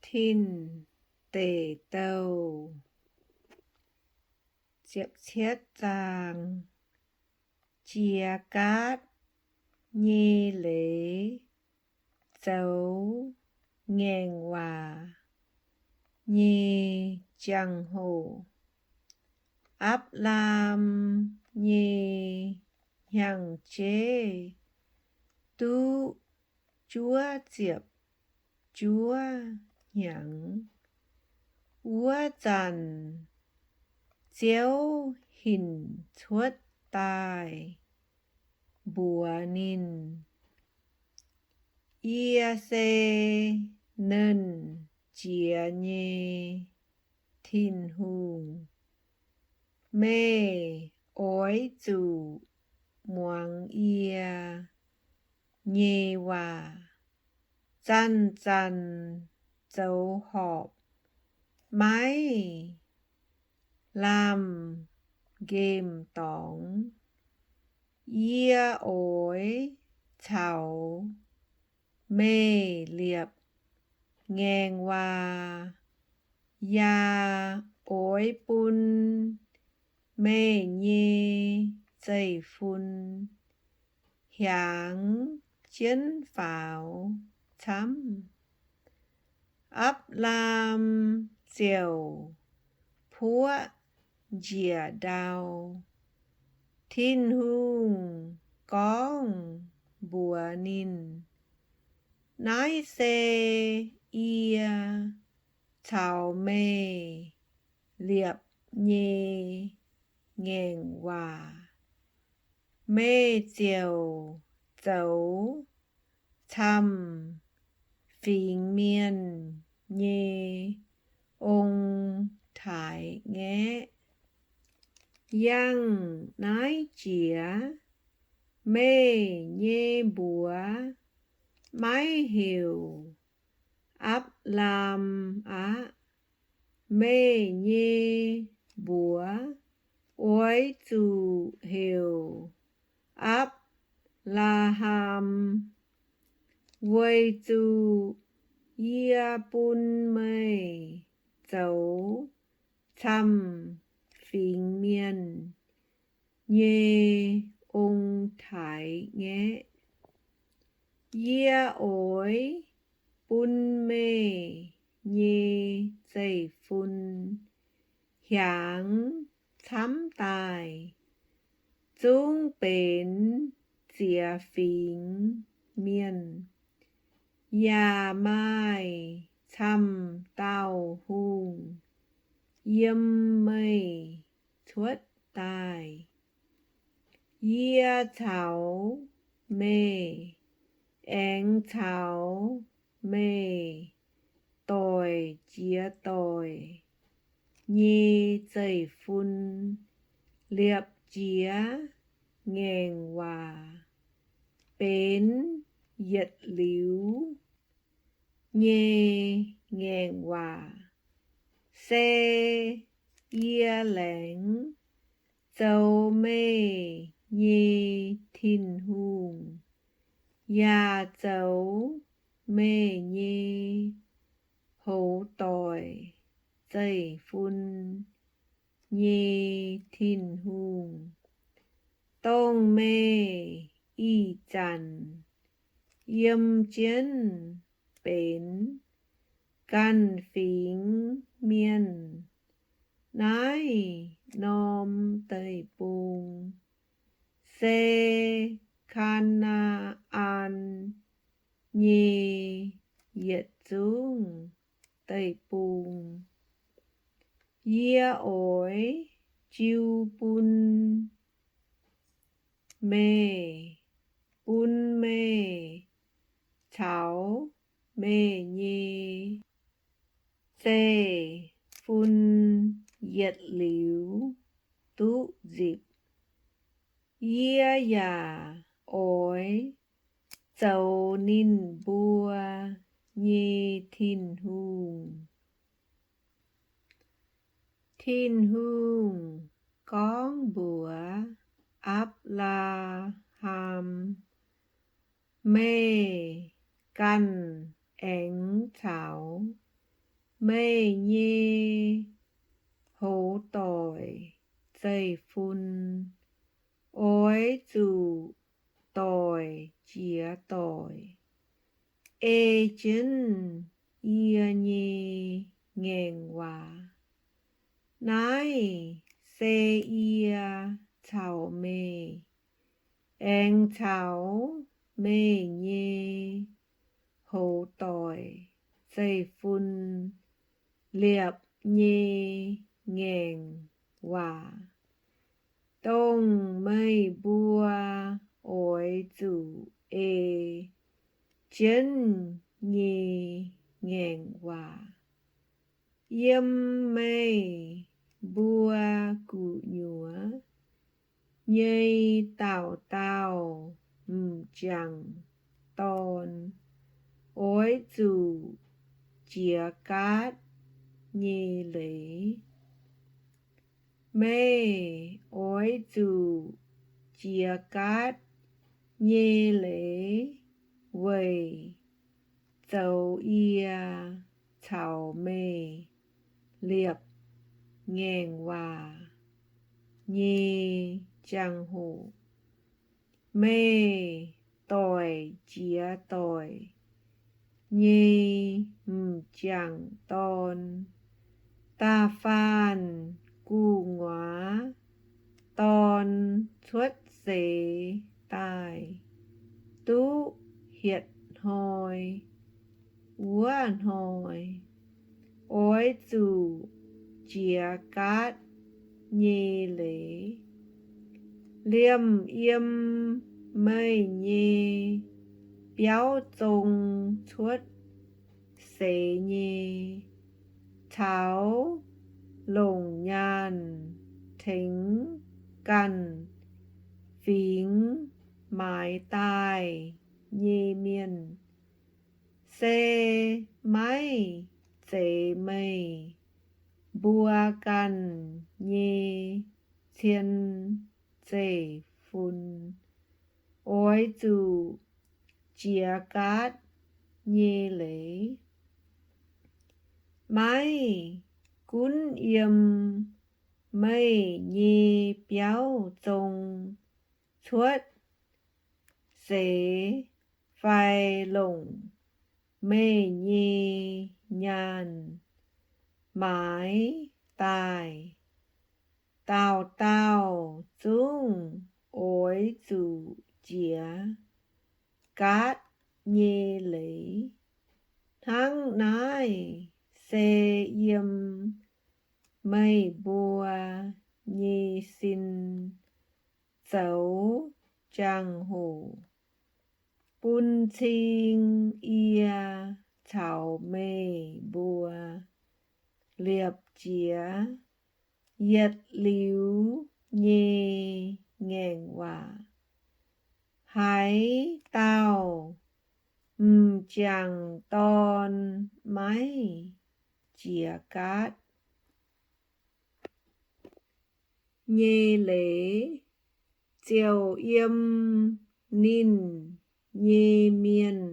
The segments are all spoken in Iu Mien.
Tin Deic Douh. Jiex gaatv nyei leiz zoux ngaengc waac nyei jangx-hoc, Apc^laam nyei hnyangx-jeiv duqv juov ziepc juov hnyangx. Wuov zanc Ziouv hinc cuotv daaih mbuox ninh, Yie se Nernh Jiex nyei Tin-Hungh. Meih oix zuqc muangx yie nyei waac. Zanc-zanc zoux horpc, maiv lamh nqemh dorngx. Yie oix caux meih liepc ngaengc waac, yaac oix bun meih nyei zeiv-fun hiaangx jienv faaux camv. Apc^laam ziouc puoqv njiec ndau. Tin-Hungh gorngv mbuox ninh, Naaiv se yie caux meih liepc nyei ngaengc waac. Meih ziouc zoux camv fingx mienh nyei ong-taaix-ngaeqv. Yangh naaiv jiex, meih nyei mbuox maiv heuc Apc^laam aqv. Meih nyei mbuox oix zuqc heuc Apc^laa^ham, weic zuqc yie bun meih zoux camv fingx mienh nyei ong-taaix-ngaeqv. Yie oix bun meih nyei zeiv-fun hiaangx camv daaih, zungv benx ziex fingx mienh, yaac maaih camv dauh hungh yiem meih cuotv daaih. Yie caux meih aengx caux meih doic jiex doic nyei zeiv-fun liepc jiez ngaengc waac benx yietc liuz nyei ngaengc waac, se yie laengz zoux meih nyei Tin-Hungh, yaac zoux meih nyei hoz doic zeiv-fun nyei Tin-Hungh, dongh meih ih zanc yiem jienv benx ganh fingx mienh naaiv norm deic-bung, se Kaa^naa^an nyei yietc zungv deic-bung. Yie oix jiu bun meih, bun meih caux meih nyei zeiv-fun yietc liuz duqv nzipc. Yie yaac oix zoux ninh mbuo nyei Tin-Hungh. Tin-Hungh gorngv mbuox Apc^laa^ham, Meih ganh aengx caux meih nyei hoz doic zeiv-fun. Oix zuqc doic jiex doic ei jienv yie nyei ngaengc waac. Naaiv se yie caux meih, aengx caux meih nyei hoz doic zeiv-fun liepc nyei ngaengc waac, dongh meih mbuo oix zuqc ei jienv nyei ngaengc waac. Yiem meih mbuo gu'nyuoz nyei dauh dauh m'jangc dorn oix zuqc jiex gaatv nyei leiz. Meih oix zuqc jiex gaatv nyei leiz weic zoux yie caux meih liepc ngaengc waac nyei jangx-hoc. Meih doic jiex doic nyei m'jangc dorn, da'faanh gu'nguaaz dorn cuotv seix daaih duqv hietc hnoi wuov hnoi, oix zuqc jiex gaatv nyei leiz. Liemh yiem meih nyei biauv zong cuotv seix nyei, caux longc nyaanh tengx ganh fingx maaiz daaih nyei mienh, se maiv zeiz meih mbuo ganh nyei cien zeiv-fun, oix zuqc jiex gaatv nyei leiz. Maiv gunv yiem meih nyei biauv zong cuotv seix fai longc meih nyei nyaanh maaiz daaih, dauh dauh zungv oix zuqc jiex gaatv nyei leiz. Hnangv naaiv se yiem meih mbuo nyei sin zoux jangx-hoc bun cing yie caux meih mbuo liepc jiez yietc liuz nyei ngaengc waac. Haaix dauh m'jangc dorn maiv jiex gaatv nyei leiz, ziouc yiem ninh nyei mienh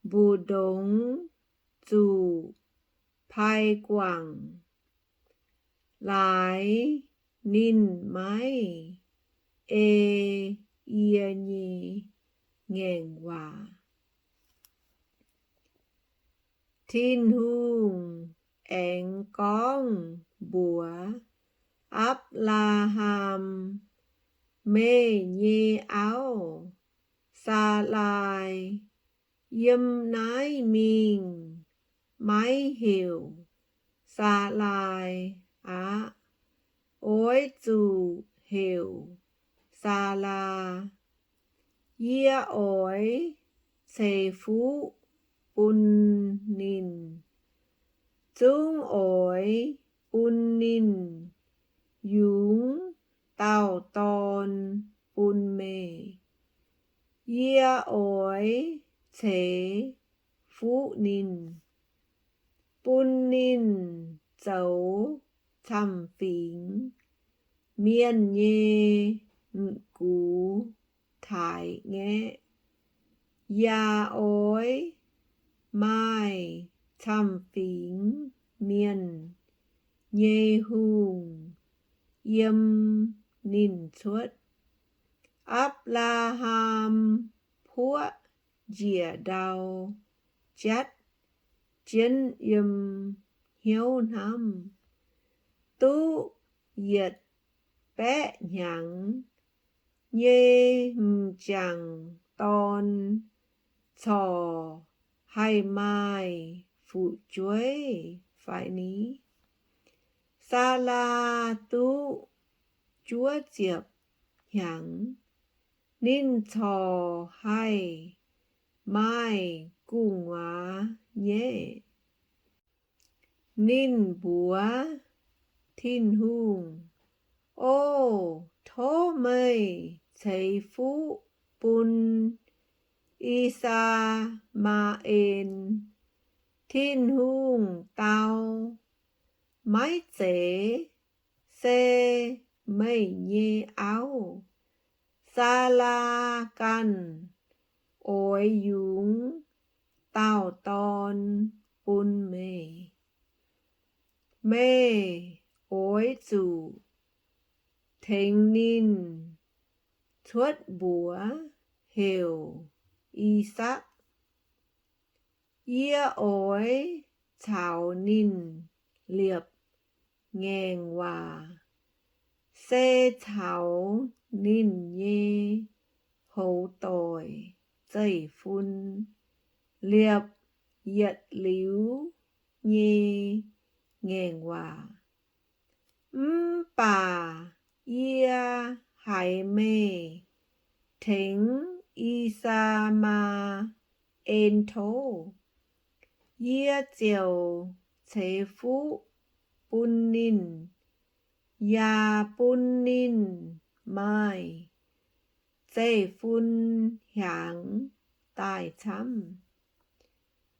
mbu'ndongx zuqc pai guangc, laaix ninh maiv ei yie nyei ngaengc waac. Tin-Hungh aengx gorngv mbuox Apc^laa^ham, Meih nyei auv, Saalaai, yiem naaiv mingh maiv heuc Saalaai aqv. Oix zuqc heuc Saalaa. Yie oix ceix fuqv bun ninh, zungv oix bun ninh yungz dauh dorn bun meih. Yie oix ceix fuqv ninh, bun ninh zoux camv-fingx mienh nyei m'gux taaix-ngaeqv, yaac oix maaih camv-fingx mienh nyei hungh yiem ninh cuotv. Apc^laa^ham puoqv njiec ndau jatv jienv yiem hnyouv hnamv, duqv yietc baeqv hnyangx nyei m'jangc dorn corc haih maaih fu'jueiv fai ni? Saalaa duqv juov ziepc hnyangx, ninh corc haih maaih gu'nguaaz nyei. Ninh mbuox Tin-Hungh, O, tov meih ceix fuqv bun I^saa^maa^en. Tin-Hungh dau, Maiv zeiz, se meih nyei auv, Saalaa, ganh oix yungz dauh dorn bun meih. Meih oix zuqc tengx ninh cuotv mbuox heuc I^sakc. Yie oix caux ninh liepc ngaengc waac, se caux ninh nyei hoz doic zeiv-fun liepc yietc liuz nyei ngaengc waac. Mv baac yie haiz meih tengx I^saa^maa^en tov, yie ziouc ceix fuqv bun ninh, yaac bun ninh maaih zeiv-fun hiaangx daaih camv.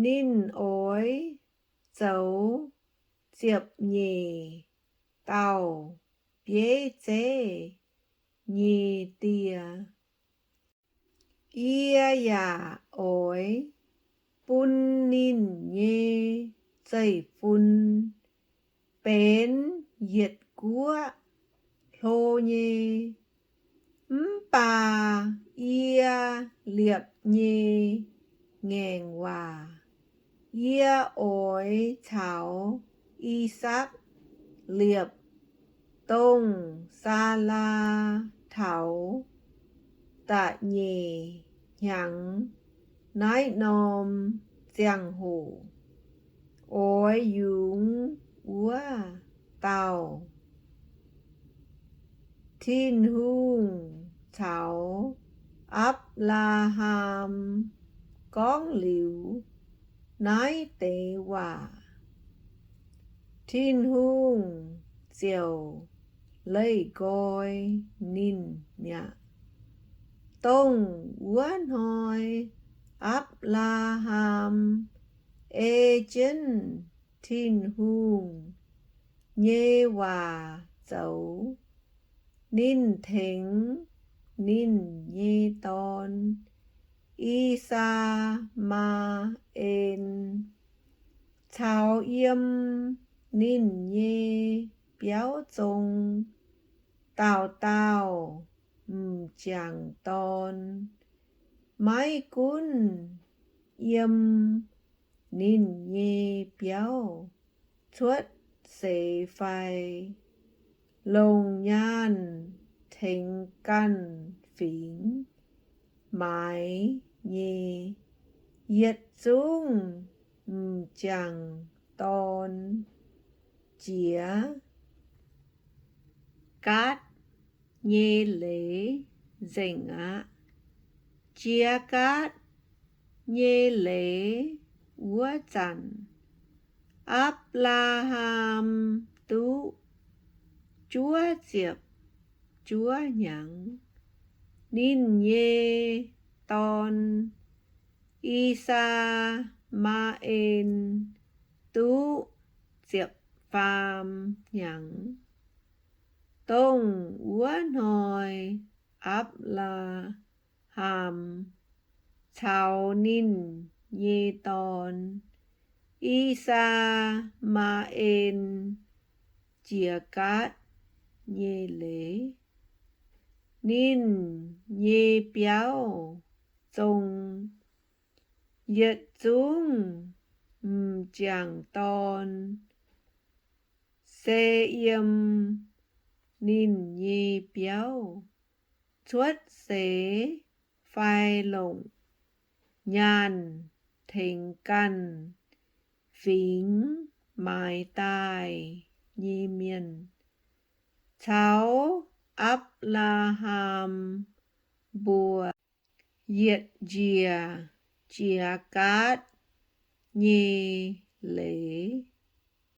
Ninh oix zoux ziepc nyeic dauh bieiv zeiv nyei die. Yie yaac oix bun ninh nyei zeiv-fun benx yietc guoqv hlo nyei. Mv baac yie liepc nyei ngaengc waac, yie oix caux I^sakc liepc, dongh Saalaa taux da'nyeic hnyangx naaiv norm ziangh hoc oix yungz wuov dauh. Tin-Hungh caux Apc^laa^ham gorngv liuz naaiv deix waac, Tin-Hungh ziouc leih nqoi ninh mi'aqv. Dongh wuov hnoi Apc^laa^ham ei jienv Tin-Hungh nyei waac zoux. Ninh tengx ninh nyei dorn, I^saa^maa^en, caux yiem ninh nyei biauv zong dauh dauh m'jangc dorn, maiv gunv yiem ninh nyei biauv cuotv seix fai, longc nyaanh tengx ganh fingx maaiz nyei, yietc zungv m'jangc dorn jiex gaatv nyei leiz nzengc aqv. Jiex gaatv nyei leiz wuov zanc, Apc^laa^ham duqv juov ziepc juov hnyangx. Ninh nyei dorn, I^saa^maa^en, duqv ziepc faam hnyangx. Dongh wuov hnoi Apc^laa^ham caux ninh nyei dorn, I^saa^maa^en Jiex Gaatv Nyei Leiz. Ninh nyei biauv zong yietc zungv m'jangc dorn se yiem ninh nyei biauv cuotv seix fai longc nyaanh tengx ganh fingx maaiz daaih nyei mienh, caux Apc^laa^ham mbuo yietc njiec Jiex Gaatv Nyei Leiz.